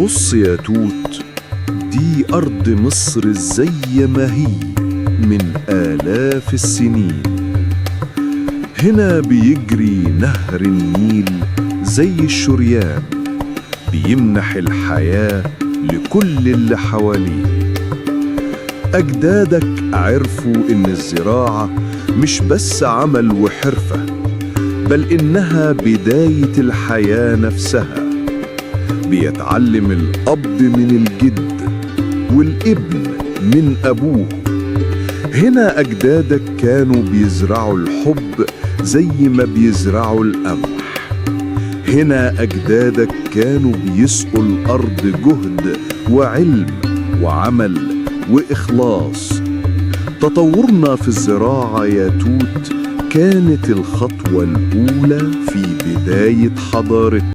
بص يا توت، دي أرض مصر زي ما هي من آلاف السنين. هنا بيجري نهر النيل زي الشريان، بيمنح الحياة لكل اللي حواليه. أجدادك عرفوا إن الزراعة مش بس عمل وحرفة، بل إنها بداية الحياة نفسها. بيتعلم الأب من الجد والابن من أبوه. هنا أجدادك كانوا بيزرعوا الحب زي ما بيزرعوا القمح. هنا أجدادك كانوا بيسقوا الأرض جهد وعلم وعمل وإخلاص. تطورنا في الزراعة يا توت كانت الخطوة الأولى في بداية حضارتنا.